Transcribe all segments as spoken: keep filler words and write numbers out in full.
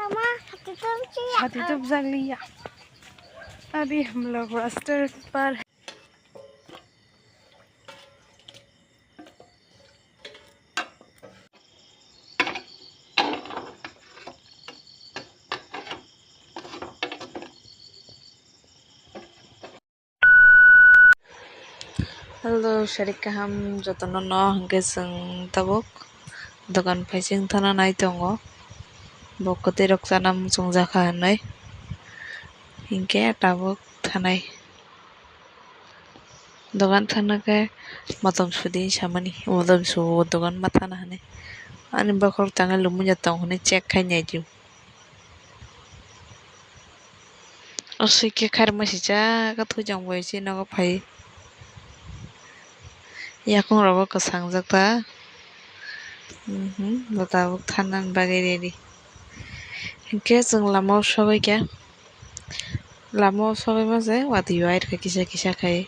Mama, hati tup siya. Hati tup jak liya. Abhi hum log raster par hai. Hello, sarik kaham jotono no, hwnkhe chwng tabuk dogan phaising thana nai tongo. Bo kwtwi rok chana muchung jakha hinwi, hinkhe tabuk thanai. Dogan thana khe motom sudi samani, motom subo dogan ma thana hinwi. Ani bokhorok tangwi lumuya tong hinwi check khai nai di. Aswk khe khairokma sijak khe thujang bai se nogo phai. Yakung rogo kwsang jak ta. Mhm, bo tabuk thanani bagwi ready. Hinkhe chwng lama o sogwi khe, lama o sogwi ma se watwi wai rwkha kisa kisa khai.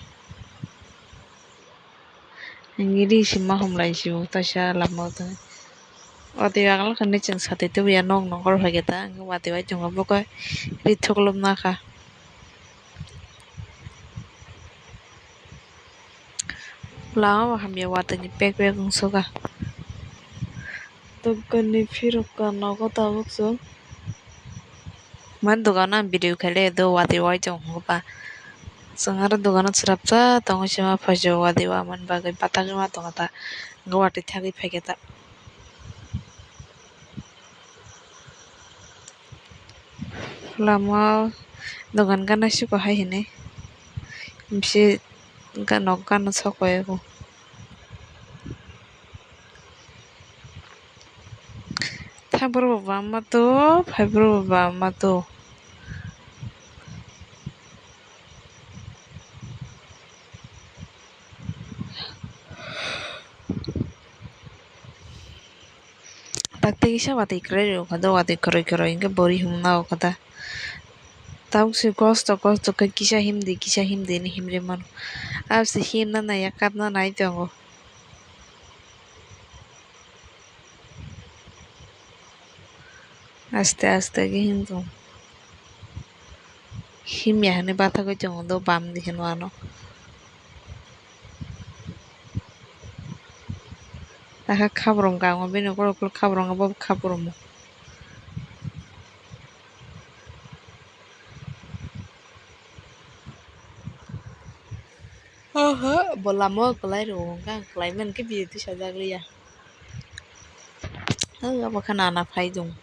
Nini ri sima humlai si bo taisa lama o tong. Watwi agla khe chwng satwi tubuya nok nokol phaikhe ta, watwi wai tongo bo khe ri thuklubna kha. Lama bo hamya watwi ni pek pek wng suka. Dogan ni phirok ka nogo tabuk chwng. Mani dogano ang video khaile do watwi wai tongo ba. Chwng aro dogano chwrapsa tongo sima phaisa watwi wamani bagwi bathagwi ma tongo ta. Hwnkhe watwi thagwi phaikhe ta. Lama o dogan gana siko hai hinwi. Bisi nok gana sokoi bo. Thaiboro bo bangma to, phaiboro bo bangma to. Takti kisa watwi kwrwi rw kha do, watwi kwrwi kwrwi hinkhe bori himna o kha da. Tabuk se kosto kosto khe kisa himdi kisa himdi hinwi himri mano. Abo se himna naiya kapna nai tongo. Aste aste khe him tongo. Himya hinwi bathagwi tongo do bam di hinwi ano. Akhe khabrong kango bini ukulok ukulok khabrong abo khabrong. Oho, bo lama o kwlai rwo hwnkhe ang kwlai mankhe video tisajak liya. Ang abo khe nana phai dung.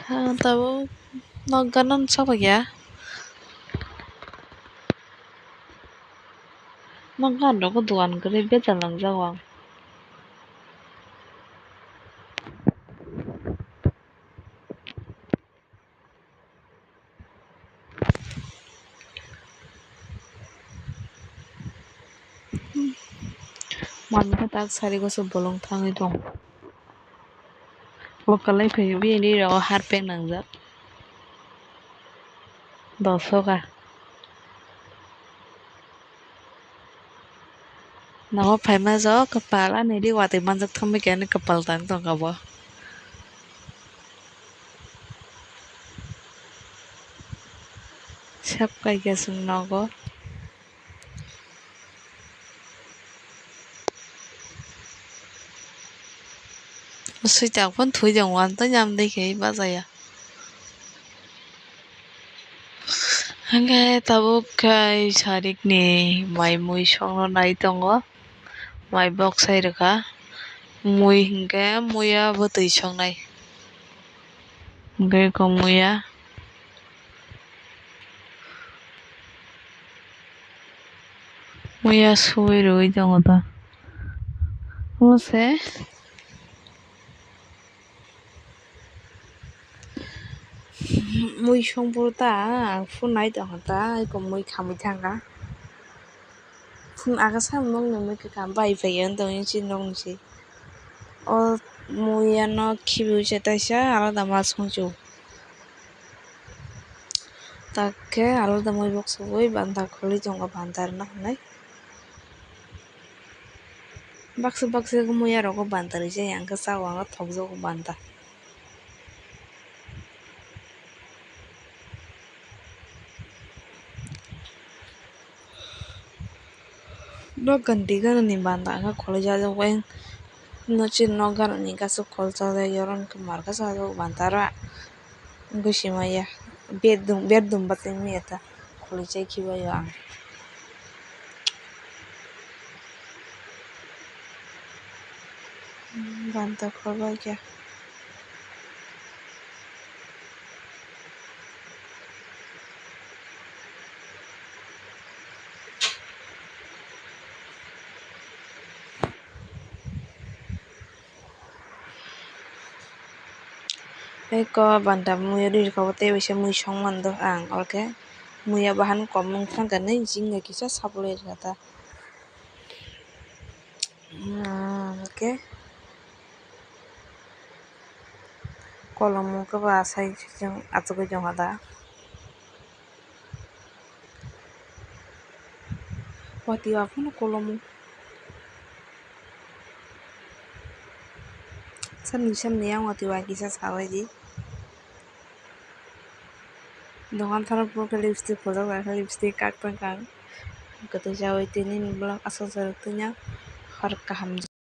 Ang tabuk nok gana no sokphaikha. Nok gana rok o dogan kwrwi bejal nangjago ang. Mani khe tak sari goso bolong thangwi tong. Bo kwlai phai bini rogo harpek nangjak. Doso ka. Nogo phaima jok kwpal ani ri watwi manjak thangbai khe ani kwpal tang tongkha bo. Sep kaikha chwng nogo. Swijak phano thwi tongo, ang tei nang dei khe bachaya. Hwnkhe tabuk khe sarikni mai mui songno nai tongo, mai bok sai rwkha. Mui hwnkhe muya bwtwi songnai, hwnkhe eko muya. Muya suwi rwui tongo ta. Omo se mui songphuru ta, ang phuru nai tongkha ta, eko mui khamwi thangkha. Phuru aga samung nokni mui kwkham bai phaiya wng tongwi chini nokni se. O muya no khibiui se taisa alada ma songchuk. Tak khe alada mui bok sogwi banta khwlwi tongo, banta rwna hinwi. Baksa baksa khe muiya rogo banta rijak, ang khe chao, ang khe thokjago banta. Nok gana di gana ni banta ang khe khwlai jajago, no chini nok gana ni gaso khol chajak, oro hwnkhe mar khe chajak banta oro. Wngwi sima ya, berdum, berdum bwtwi wngya ta, khwlai chai khibaio ang. Banta khorbai khe. Eko banta muiya ri rwkha bo tei waisa mui song mando ang, oro khe muiya bahan kom wngkha hinwi jing kisa sabolai rwkha ta. Hwnkhe kolomo khe bo asai asugwi tongkha da. Watwi wa phano kolomo. Samni samni yang watwi wa kisa sabai di. Dogan tharo pore khe lipstick phuluk, lipstick kak tong kang. Kwtwi chawi tini ni vlog aswk jorok twinya hor kaham.